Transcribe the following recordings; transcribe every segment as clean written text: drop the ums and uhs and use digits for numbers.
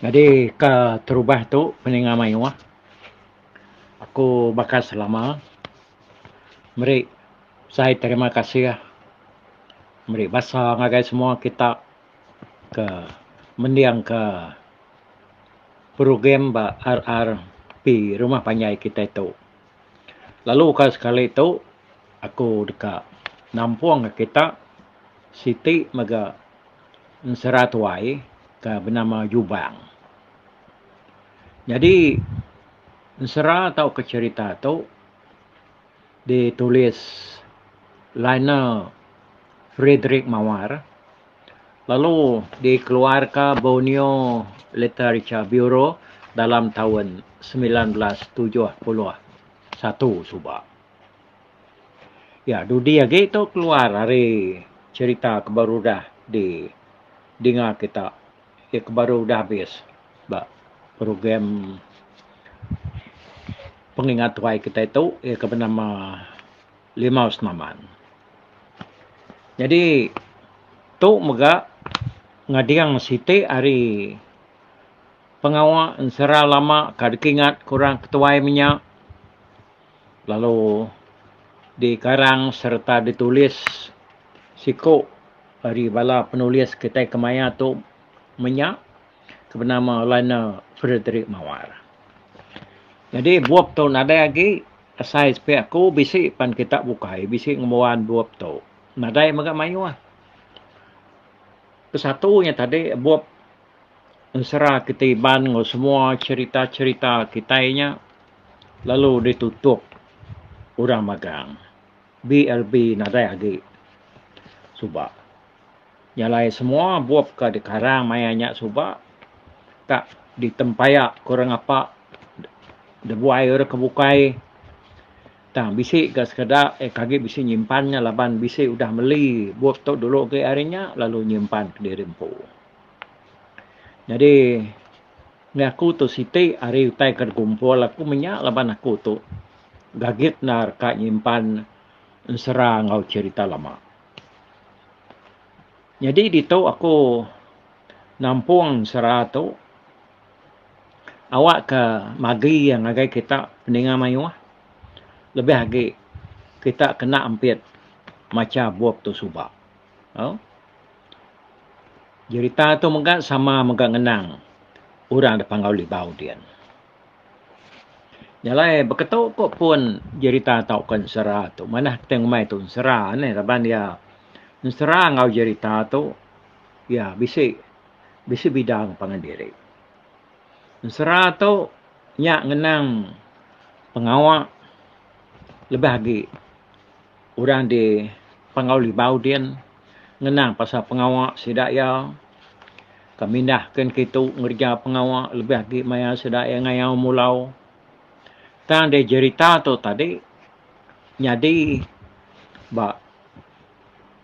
Nyadi ke terubah tu peninga mayuh aku baka selama meri besai terima kasih meri basa ngagai semua kita ke mending ke program ba RRP rumah panjai kitai tu. Lalu ka sekali tu aku deka nampung kita siti mega ensera tuai ke benama Jubang. Nyadi ensera tauka cherita tu ditulis Lionel Frederick Mawar lalu dikeluarka Borneo Literature Bureau dalam taun 1971 suba. Ya dudi agi tu keluar ari cherita ke baru udah di dinga kita iya ke baru udah abis ba program pengingat tuai kitai tu iya ke benama Limau Senaman. Nyadi tu mega ngading siti ari pengawa ensera lama ka dikingat ke orang ketuai menya lalu dikarang sereta ditulis siku ari bala penulis kitai kemaya tu menya ke benama Lionel Frederick Mawar. Nyadi bup tu nadai agi Asai sepi aku bisi pan kita bukai bisi ngembuan bup tu. Nadai mega mayuh. Kesatu nya tadi bup ensera kitai Iban enggau semua cherita-cherita kitai nya lalu ditutup orang magang. BLB nadai agi suba. Nya alai semua bup ke dikarang maya nya suba ka ditempaya ke orang ngapa dibuai orang ke bukai tang bisi ga sekeda eh agi bisi nyimpan nya laban bisi udah meli bup tu dulu agi ari nya lalu nyimpan kediri empu. Nyadi ngi aku tu siti ari utai ke digumpul aku menya laban aku tu gagit endar ka nyimpan ensera enggau cherita lama. Nyadi ditu aku nampung ensera tu awak ke magi iya ngagai kita peninga mayuh lebih agi kita kena ampit macha bup tu suba. Au. Jerita tu mega sama mega ngenang orang da Panggau Libau din. Nya alai beketu ko pun jerita tauka ensera tu manah kitai ngumbai tu ensera neh laban iya ensera enggau jerita tu iya bisi bisi bida ngan pangan diri. Ensera tu nya ngenang pengawa lebih agi orang di Panggau Libau din ngenang pasal pengawa sida iya ke mindah kin kitu ngereja pengawa lebih agi maya sida iya ngayau mulau. Tang deh jerita tu tadi nyadi ba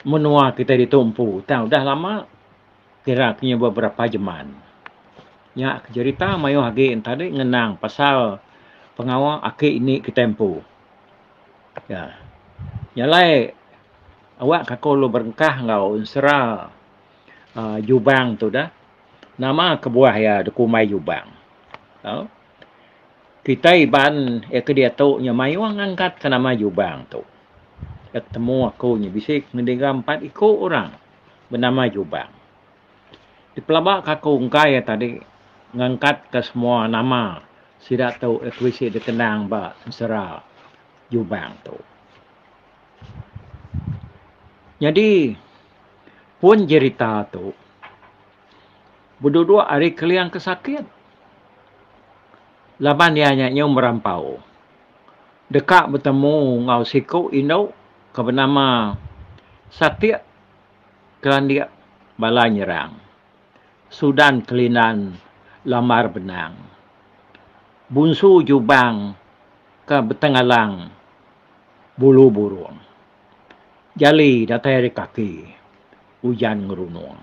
menua kitai ditu empu tang udah lama kira ke beberapa jeman. Nya jerita mayuh agi tadi ngenang pasal pengawa aki ini kitai empu. Ya. Nya alai awak ka aku lalu berengkah enggau ensera uhh Jubang tu dah. Nama kebuah iya dikumbai Jubang. Au. Kitai Iban iya ke diatu nya mayuh ngangkat ka nama Jubang tu. Iya ketemu aku nya bisi ngiga empat iku orang benama Jubang. Dipelaba ka aku engka iya tadi ngangkat ka semua nama sida tu iya ke bisi dikenang ba ensera Jubang tu. Nyadi pun jerita tu beduduk ari Keling ke sakit laban iya nya nyau merampau deka betemu enggau siku indu ke benama Satik Kelandik Bala Nyerang Sudan Kelindan Lambar Benang Bunsu Jubang ke Betengalang Bulu Burung. Jali datai ari kaki ujan ngerunung.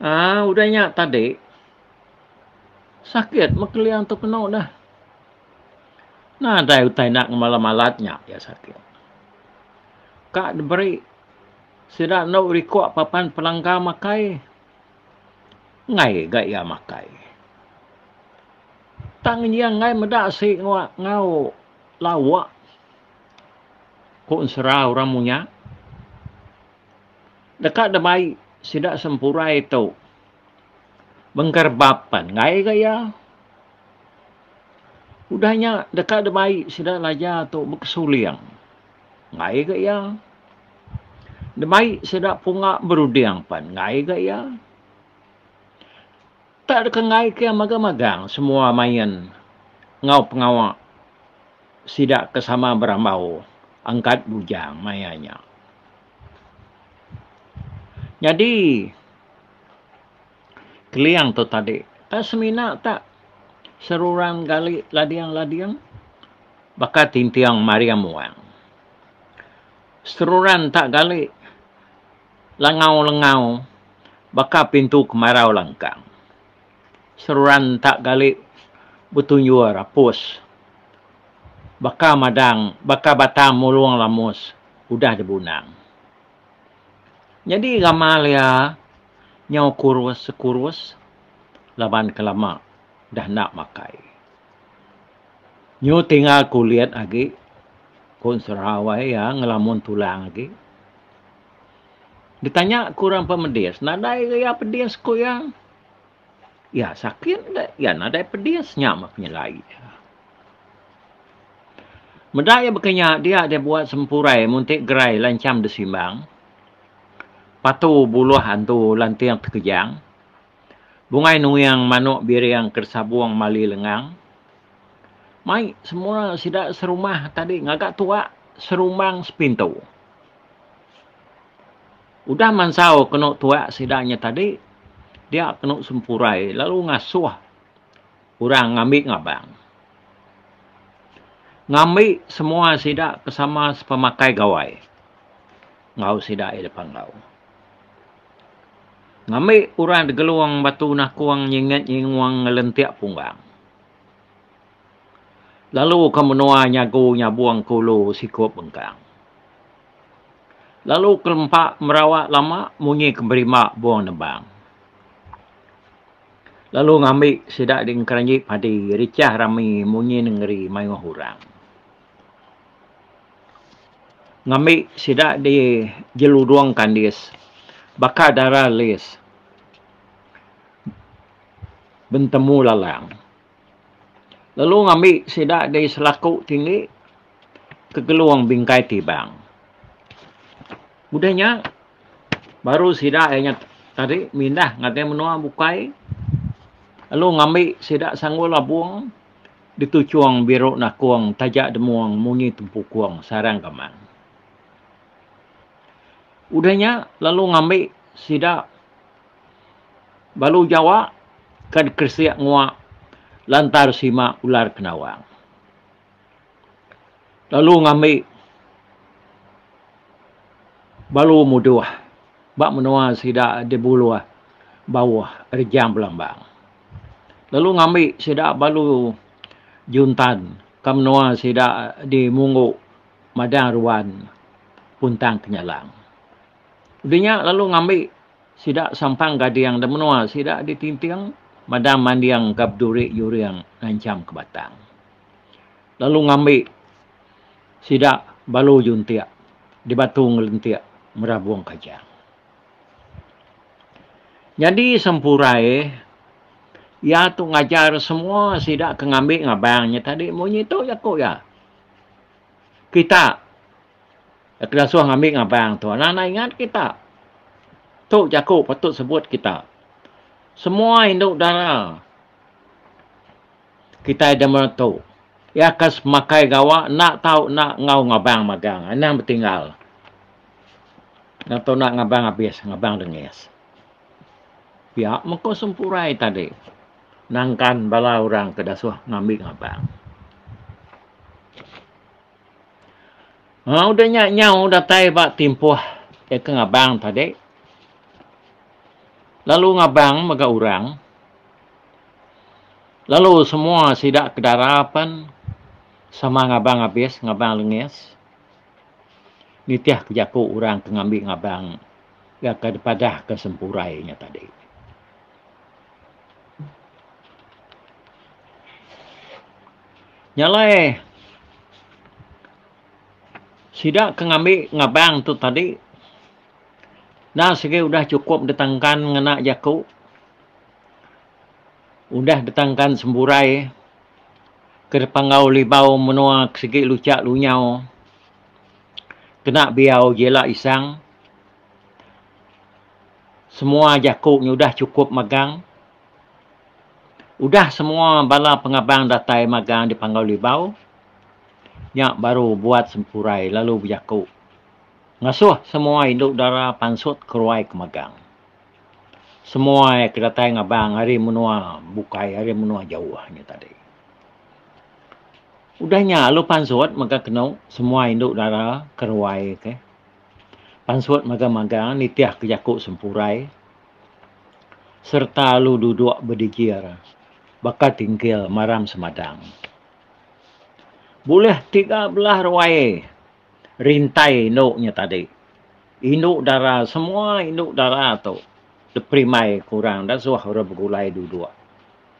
Aaa udah nya tadi sakit meh keling tu kenu neh. Nadai utai enda ngemalat-malat nya iya sakit. Ka diberi sida endo rikok papan pelangka makai. Enggai ga iya makai. Tang ngenjing enggai meda si enggau lauk, ku ensera orang munya. Deka dibai sida sempurai tu bengkerebap pan enggai ga iya. Udah nya deka dibai sida laja tu bekesuling enggai ga iya. Dibai sida punga beruding pan enggai ga iya. Tak deka enggai ke magang-magang semua main enggau pengawa sida ke sama berambau angkat bujang maya nya. Nyadi Keling tu tadi tak semina tak seruran gali lading-lading baka tinting maring muang. Seruran tak gali lengau-lengau baka pintu kemarau langkang. Seruran tak gali betunjur apus baka madang baka batang mulung lamus udah dibunang. Nyadi gamal iya nyau kurus sekurus laban ke lama dah enda makai. Nyu tinggal kulit agi ku Serawai iya ngelamun tulang agi. Ditanya ku orang pemedis nadai ga iya pedis ku iya. Iya sakit ga iya nadai pedis nya meh penyelai iya. Meda iya baka nya dia deh buat sempurai munti gerai lancham desimbang. Patu buluh antu lanting tekejang. Bungai nuing manuk biring ke disabung mali lengang. Mai semua sida serumah tadi ngaga tuak serumbang sepintu. Udah mansau kenu tuak sida nya tadi dia kenu sempurai lalu ngasuh orang ngambi ngabang. Ngambi semua sida ke sama sepemakai gawai enggau sida iya dipanggau. Ngambi orang digelung batu nakung nyinget nyingung ngelentik punggang. Lalu ke menua nyagu nyabung ke ulu sikup bengkang. Lalu ke lempa merawak lama munyi ke berimba buong nebang. Lalu ngambi sida di engkeranji padi richah rami munyi nengeri mayuh orang. Ngambi sida di jeludong kandis baka dara lis bentemu lalang. Lalu ngambi sida di selaku tinggi ke gelung bingkai tibang. Udah nya baru sida iya nya tadi mindah ngagai menua bukai lalu ngambi sida sanggul labung dituchung biru nakung taja demung munyi tempukung sarang gamang. Udah nya lalu ngambi sida balu jawa ke dikeresik ngua lantar sima ular kenawang. Lalu ngambi balu muduh ba menua sida di buluh bauh rejang belambang. Lalu ngambi sida balu juntan ka menua sida di munggu madang ruan puntang kenyalang. Udah nya lalu ngambi sida sampang gading da menua sida di tinting madang manding ka beduri juring ngancham ke batang. Lalu ngambi sida balu juntik di batu ngelentik merabung kajang. Nyadi Sempurai iya tu ngajar semua sida ke ngambi ngabang nya tadi munyi tu jaku iya. Kita ke dasuh ngambi ngabang tu anang enda ingat kita. Tu jaku patut sebut kita. Semua indu dara Kitai da meretu. Iya ke semakai gawa enda tau enda enggau ngabang magang anang betinggal. Enda tau enda ngabang abis ngabang dengis. Pia meko Sempurai tadi nangkan bala orang ke dasuh ngambi ngabang. Aaa udah nya nyau datai ba timpuh iya ke ngabang tadi lalu ngabang mega orang. Lalu semua sida ke dara pen sama ngabang abis ngabang lengis nitih ke jaku orang ke ngambi ngabang iya ke dipadah ke Sempurai nya tadi. Nya alai sida ke ngambi ngabang tu tadi enda sigi udah chukup ditangkan ngena jaku udah ditangkan semburai ke dipanggau libau menua ke sigi luchak lunyau kena biau jila isang. Semua jaku nya udah chukup magang. Udah semua bala pengabang datai magang di Panggau Libau, nya baru buat Sempurai lalu bejaku ngasuh semua indu dara pansut keruai ke magang. Semua iya ke datai ngabang ari menua bukai ari menua jauh nya tadi. Udah nya lalu pansut mega kenu semua indu dara keruai ke. Pansut magang-magang nitih ke jaku Sempurai sereta alu duduk bedijir baka tingkil maram semadang. Bulih 13 ruai rintai indu nya tadi. Indu dara semua indu dara tu diperimai ke orang enda suah orang begulai duduk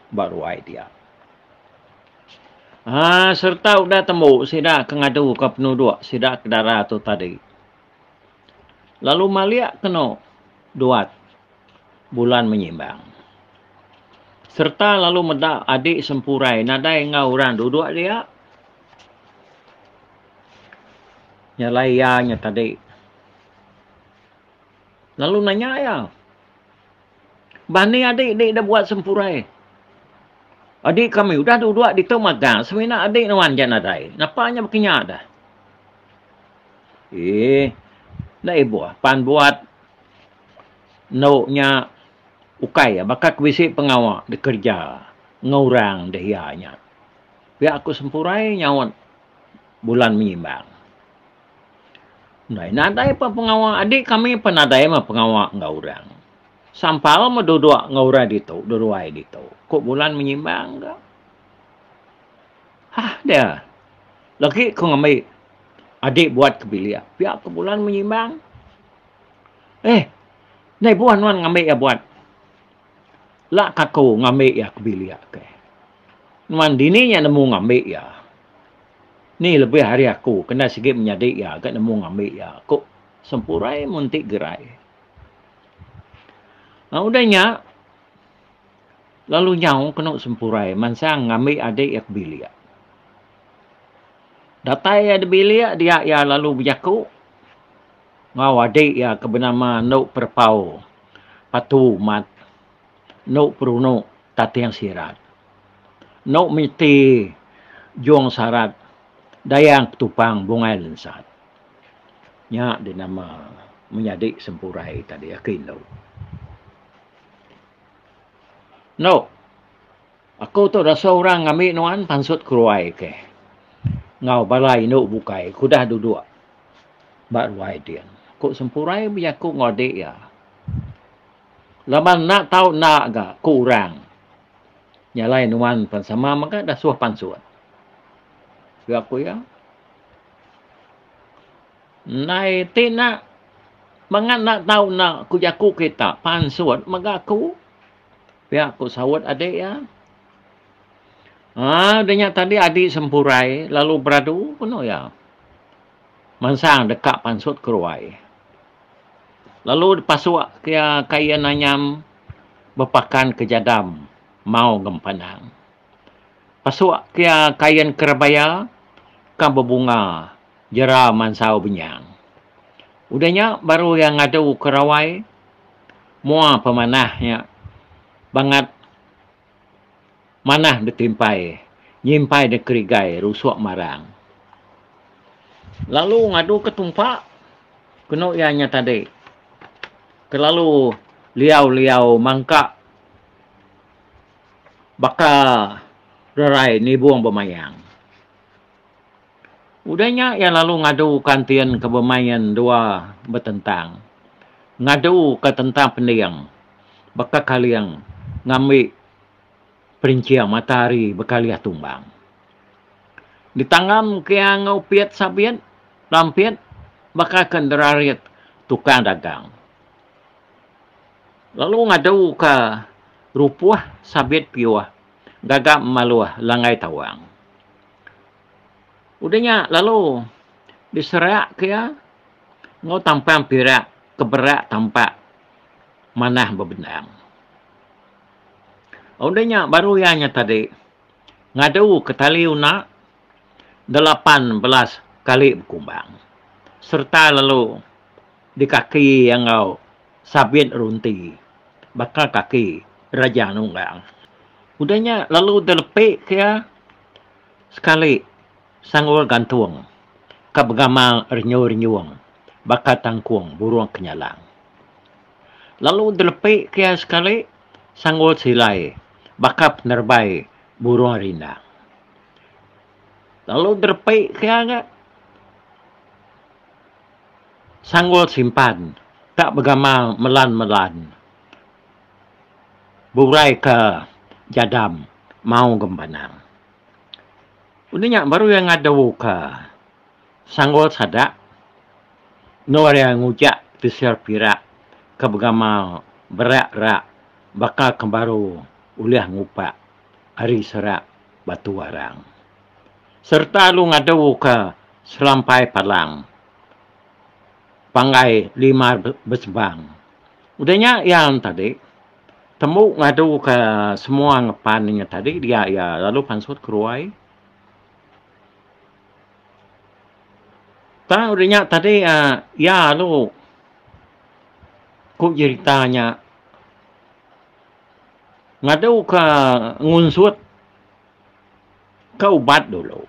ba ruai dia. Haa sereta udah tembu sida ke ngadu ke penuduk sida ke dara tu tadi. Lalu malik kenu duat bulan menyimbang. Sereta lalu meda adi sempurai nadai enggau orang duduk dia. Nya alai iya nya tadi. Lalu nanya iya. Bah ni adik dik da buat sempurai. Adik kami udah duduk ditu magang semina adik nuan ja nadai. Napa nya baka nya dah. Eeh enda ibuh pan buat endo nya ukai baka ke bisi pengawa dikereja enggau orang deh iya nya. Pia ku sempurai nyaut bulan menyimbang. Ndai nadai pa pengawa adik kami pa nadai mah pengawa enggau orang. Sampal mah duduk enggau orang ditu deruai ditu ku bulan menyimbang ga. Hah dia lagi ku ngambi adik buat ke bilik pia ku bulan menyimbang. Eh ndai buah nuan ngambi iya buat. La ka aku ngambi iya ke bilik ke. Nuan dini nya nemu ngambi iya. Ni lebih ari aku kena sigi menyadi iya ga nemu ngambi iya, ku Sempurai mun ti gerai. Udah nya lalu nyau kenu Sempurai mansang ngambi adik iya ke bilik. Datai iya di bilik dia iya lalu bejaku enggau adik iya ke benama Endu Perepau Patu Umat Endu Perunu Tating Sirat. Enu miti jung sarat dayang ketupang bungai lensat. Nya dinama menyadi Sempurai tadi ke indu. Enu, aku tu rasa orang ngambi nuan pansut keruai ke enggau bala indu bukai ke udah duduk ba ruai din. Ku Sempurai bejaku enggau adik iya. Laban enda tau enda ga ku orang. Nya alai nuan pan sama mega dasuh pansut. Pia ku iya. Ndai ti enda bangat enda tau enda ku jaku kita pansut mega aku. Pia ku saut adik iya. Aa udah nya tadi adik Sempurai lalu beradu penu iya. Mansang deka pansut keruai. Lalu dipasuk ke iya kain anyam. Bepakan ke jadam mau ngempanang. Pasuk ke iya kain kerebaya ka bebunga jera mansau benyang. Udah nya baru iya ngadu ke rawai mua pemanah nya bangat manah ditimpai nyimpai da kerigai rusuk marang. Lalu ngadu ke tumpa kenu iya nya tadi. Kelalu liau-liau mangka baka rerai nibung bemayang. Udah nya iya lalu ngadu kantin ke bemain dua betentang. Ngadu ke tentang pending baka kaling ngambi perinching matahari bekalih tumbang. Ditanggam ke iya enggau pit sabit lampit baka ke nerarit tukang dagang. Lalu ngadu ka rupuh sabit piuh gaga memaluh langgai tawang. Udah nya lalu diserak ke iya enggau tampang pirak ke berak tampak manah bebendang. Udah nya baru iya nya tadi ngadu ke tali unak 18 kali bekumbang sereta lalu dikaki iya enggau sabit runti baka kaki Raja Nunggang. Udah nya lalu dilepi ke iya sekali sanggul gantung ke begamal renyu-renyung baka tangkung burung kenyalang. Lalu dilepi ke iya sekali sanggul silai baka penerebai burung rindang. Lalu dilepi ke iya ga sanggul simpan ka begamal melan-melan burai ke jadam mau gembanang. Udah nya baru iya ngadu ka sanggul sadak endur iya ngujak tisir pirak ke begamal berak-rak baka ke baru ulih ngupak ari serak batu arang. Sereta lalu ngadu ka selampai palang panggai limar besebang. Udah nya iya tadi tembu ngadu ka semua ngepan nya tadi dia iya lalu pansut keruai. Tang udah nya tadi aaa iya lalu ku jerita nya ngadu ka ngunsut ka ubat dulu.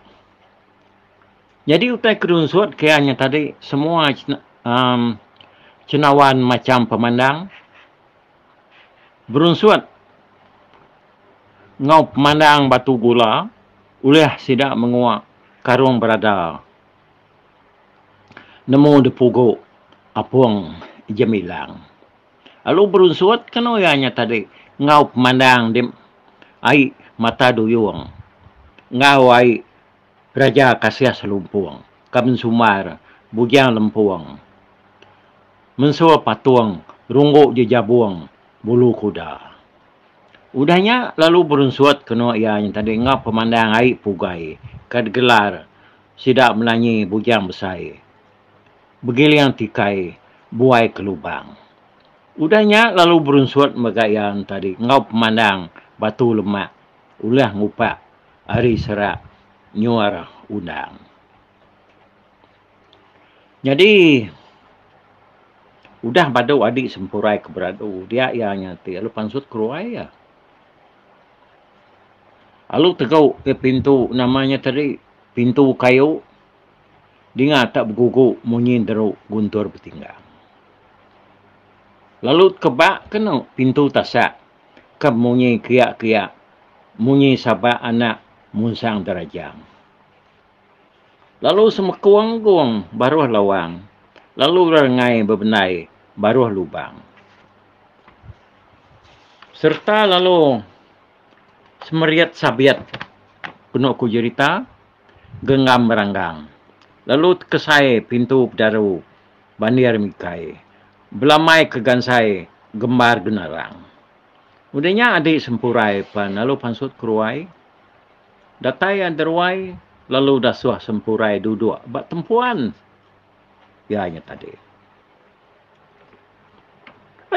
Nyadi utai ke diunsut ke iya nya tadi semua uhh cenawan macham pemandang berunsut enggau pemandang batu gula ulih sida mengua karung berada nemu dipugu apung jemilang. Lalu berunsut kenu iya nya tadi enggau pemandang di ai mata duyung enggau ai Raja Kasih Selumpung ka mensumbar Bujang Lempung Mensur Patung Runggu Jejabung Bulu Kuda. Udah nya lalu berunsut kenu iya nya tadi enggau pemandang ai pugai ka digelar sida melanyi Bujang Besai Begiling Tikai Buai Kelubang. Udah nya lalu berunsut mega iya nya tadi enggau pemandang batu lemak ulih ngupak ari serak nyuar undang. Nyadi udah badu adi sempurai ke beradu dia iya nya ti lalu pansut keruai iya. Lalu tegu ke pintu nama nya tadi pintu kayu dinga tak begugu munyi deru guntur betinggang. Lalu kebak kenu pintu tasak ke munyi kiak-kiak munyi sabak anak munsang derajang. Lalu semekung gung baruh lawang, lalu rengai bebendai baruh lubang. Sereta lalu semeriat sabit kenu ku jerita genggam meranggang. Lalu tekesai pintu pedaru bandir mikai belamai ke gansai gembar genarang. Udah nya adi Sempurai pan lalu pansut keruai. Datai iya deruai lalu dasuh Sempurai duduk ba tempuan iya nya tadi.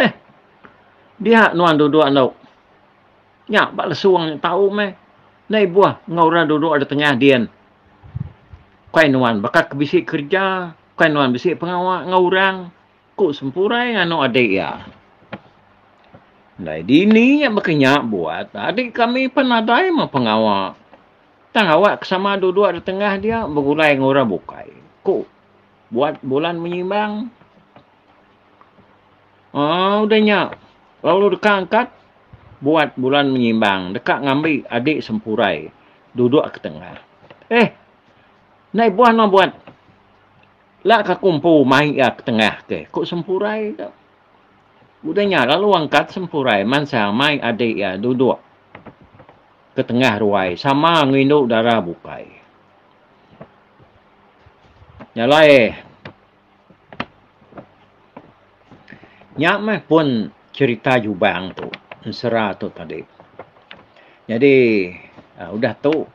Eh dia nuan duduk endo. Nya ba lesung nya tau meh. Enda ibuh enggau orang duduk da tengah din. Kai nuan baka ke bisi kereja, kai nuan bisi pengawa enggau orang. Ku Sempurai nganu adik iya. Ndai dini nya baka nya buat, adik kami pan nadai meh pengawa. Tang awak ke sama duduk da tengah dia begulai enggau orang bukai. Ku buat bulan menyimbang. Aaa udah nya lalu deka angkat buat bulan menyimbang deka ngambi adik Sempurai duduk ke tengah. Eh ndai buah nuan buat. Lak ka aku empu mai iya ke tengah ke, ku Sempurai tu. Udah nya lalu angkat Sempurai mansang mai adik iya duduk ke tengah ruai sama enggau indu dara bukai. Nya alai nya meh pun cherita Jubang tu ensera tu tadi. Nyadi udah tu.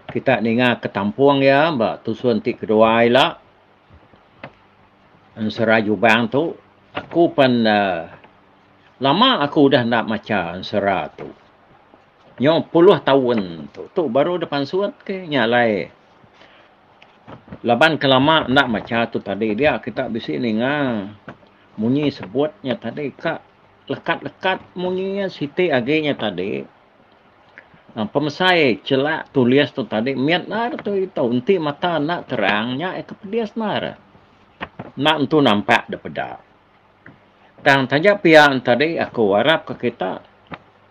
Kita ninga ke tampung iya ba tusun ti kedua ila. Ensera Jubang tu aku pen uhh lama aku udah enda macha ensera tu. Nyau puluh taun tu. Tu baru dep pansut ke nya alai. Laban ke lama enda macha tu tadi dia kita bisi ninga munyi sebut nya tadi ka lekat-lekat munyi iya siti agi nya tadi. Pemesai chelak tulis tu tadi mit enda tu ditu enti mata enda terang nya ke pedis enda. Enda entu nampak da peda. Tang taja pia ne tadi aku arap ka kita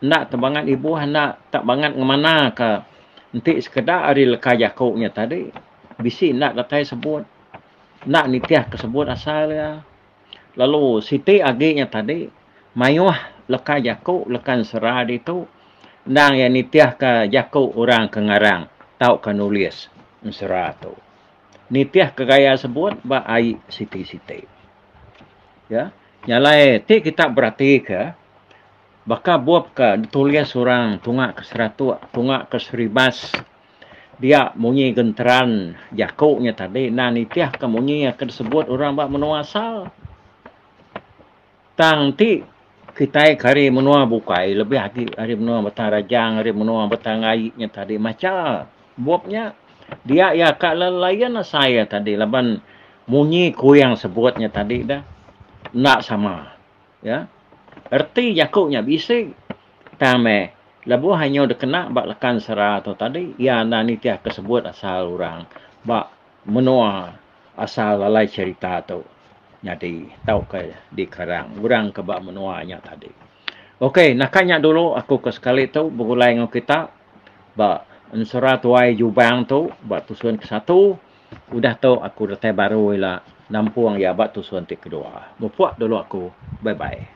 enda tebangat ibuh enda tak bangat ngemana ka enti sekeda ari leka jaku nya tadi bisi enda datai sebut enda nitih ka sebut asal iya. Lalu siti agi nya tadi mayuh leka jaku leka ensera ditu endang iya nitihka jaku orang ke ngarang tauka nulis ensera tu. Nitihka gaya sebut ba ai siti-siti. Ya. Nya alai ti kita beratika baka bup ke ditulis orang tunga ke Seratok tunga ke Seribas Dia munyi genteran jaku nya tadi enda nitihka munyi ke disebut orang ba menua asal. Tang enti kitai ke ari menua bukai lebih agi ari menua Batang Rajang ari menua Batang Ai nya tadi macha bup nya dia iya ka lain asai iya tadi laban munyi kuing sebut nya tadi dah enda sama. Ya. Reti jaku nya bisi tang meh lebuh anyu dikena ba lekan sera tu tadi iya enda nitihka sebut asal orang ba menua asal alai cherita tu nyadi tauka dikarang orang ke ba menua nya tadi. Okey naka nya dulu aku ke sekali tu begulai enggau kita ba ensera tuai Jubang tu ba tusun ke satu. Udah tu aku datai baru ila nampung iya ba tusun ti kedua. Mupuk dulu aku. Bye bye.